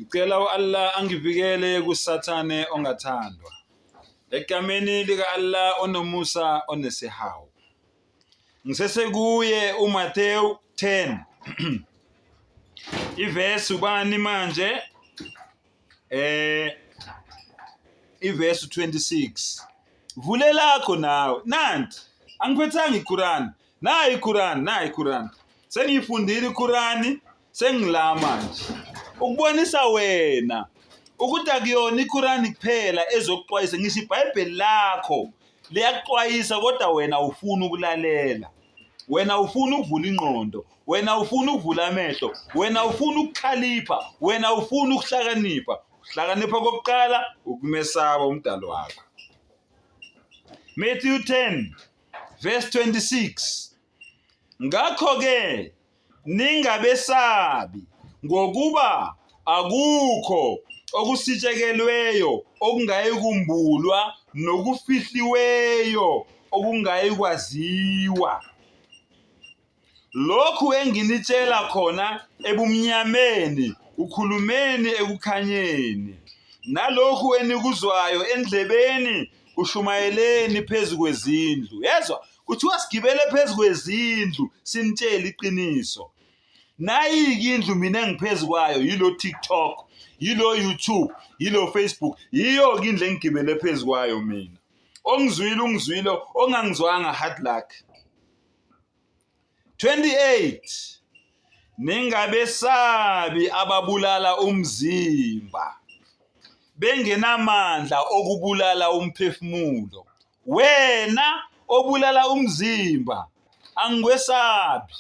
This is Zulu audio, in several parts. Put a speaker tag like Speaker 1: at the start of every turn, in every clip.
Speaker 1: Ngicela u-Allah angivikele kuSathane ongathandwa. Egameni lika-Allah onomusa onesihawu. Ngisesekuye uMathewu 10. Ivesi ubani manje? Ivesi 26. Vule lakho nawe. Nanti angiphethanga iQuran. Nayi iQuran, nayi iQuran. Sengiyifundile iQuran, sengila manje. Ukubonisa wena ukuthi akuyona iQuran kuphela ezokuxwayisa, ngisho iBhayibheli lakho liyakuxwayisa kodwa wena ufuna ukulalela. Wena ufuna ukuvula ingqondo, wena ufuna ukuvula amehlo, wena ufuna ukukhalipha, wena ufuna ukuhlakanipha. Ukuhlakanipha kokuqala ukumesaba umdali wakho. Matthew 10 verse 26. Ngakho-ke ningabesabi, ngokuba akukho okusitshekelweyo okungayikumbulwa nokufihliweyo okungayikwaziwa. Lokhu enginitshela khona ebumnyameni, kukhulumeni ekukhanyeni, nalokhu enikuzwayo endlebeni, kushumayeleni phezu kwezindlu. Yezwa, kuthiwa sigibele phezu kwezindlu sinitshele iqiniso. Nayike indlu mina engiphezu kwayo yilo TikTok, yilo YouTube, yilo Facebook, yiyo-ke indlu engigibele phezu kwayo mina. Ongizwile ungizwile, ongangizwanga hard luck. 28 Ningabesabi ababulala umzimba bengenamandla okubulala umphefumulo. Wena obulala umzimba angikwesabi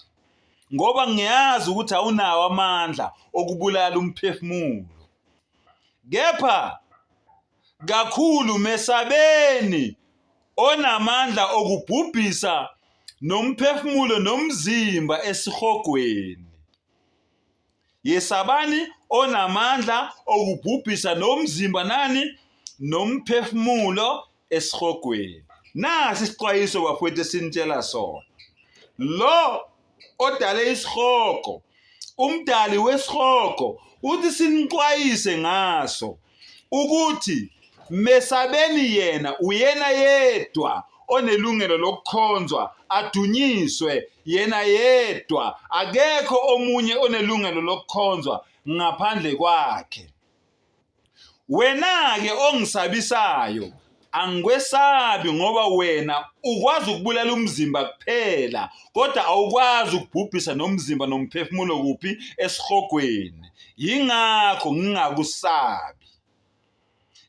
Speaker 1: ngoba ngiyazi ukuthi awunawo amandla okubulala umphefumulo. Kepha kakhulu mesabeni onamandla okubhubhisa nomphefumulo nomzimba esihogweni. Yesabani onamandla okubhubhisa nomzimba nani nomphefumulo esihogweni. Nasi isixwayiso bafowethu esinitshela sona. Lo odale isihogo, umdali wesihogo uthi sinixwayise ngaso ukuthi mesabeni yena, uyena yedwa onelungelo lokukhonzwa adunyiswe yena yedwa, akekho omunye onelungelo lokukhonzwa ngaphandle kwakhe. Wena-ke ongisabisayo angikwesabi ngoba wena ukwazi ukubulala umzimba kuphela kodwa awukwazi ukubhubhisa nomzimba nomphefumulo kuphi esihogweni yingakho ngingakusabi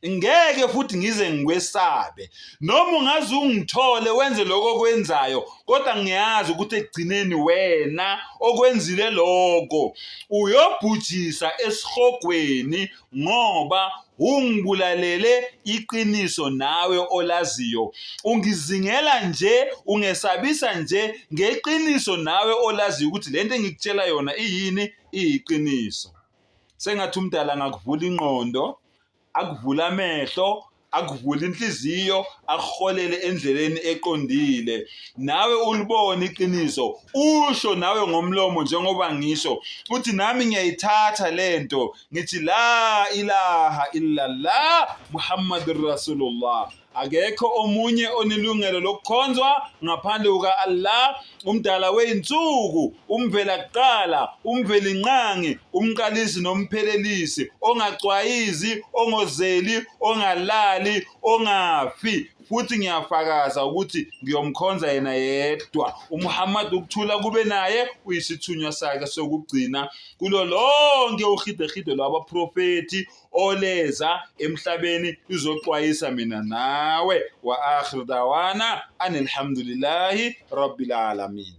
Speaker 1: ngeke futhi ngize ngikwesabe noma ungaze ungithole wenze lokho okwenzayo kodwa ngiyazi ukuthi ekugcineni wena okwenzile lokho uyobhujisa esihogweni ngoba ungibulalele iqiniso nawe olaziyo ungizingela nje ungesabisa nje ngeqiniso nawe olaziyo ukuthi lento engikutshela yona iyini iyiqiniso sengathi umdala angakuvula ingqondo akuvule amehlo akuvule inhliziyo akuholele endleleni eqondile nawe ulibone iqiniso usho nawe ngomlomo njengoba ngisho uthi nami ngiyayithatha lento ngithi la ilaha illallah Muhammadur Rasulullah akekho omunye onelungelo lokukhonzwa ngaphandle kuka-Allah umdala wey'nsuku umvela kuqala umvelinqangi umqalisi nomphelelisi ongacwayizi ongozeli ongalali ongafi futhi ngiyafakaza ukuthi ngiyomkhonza yena yedwa uMuhammad ukuthula kube naye uyisithunywa sakhe sokugcina kulo lonke uhidehide lwabaprofethi oleza emhlabeni izoxwayisa mina nawe wa akhir dawana anilhamdulillahi rabbil alamin.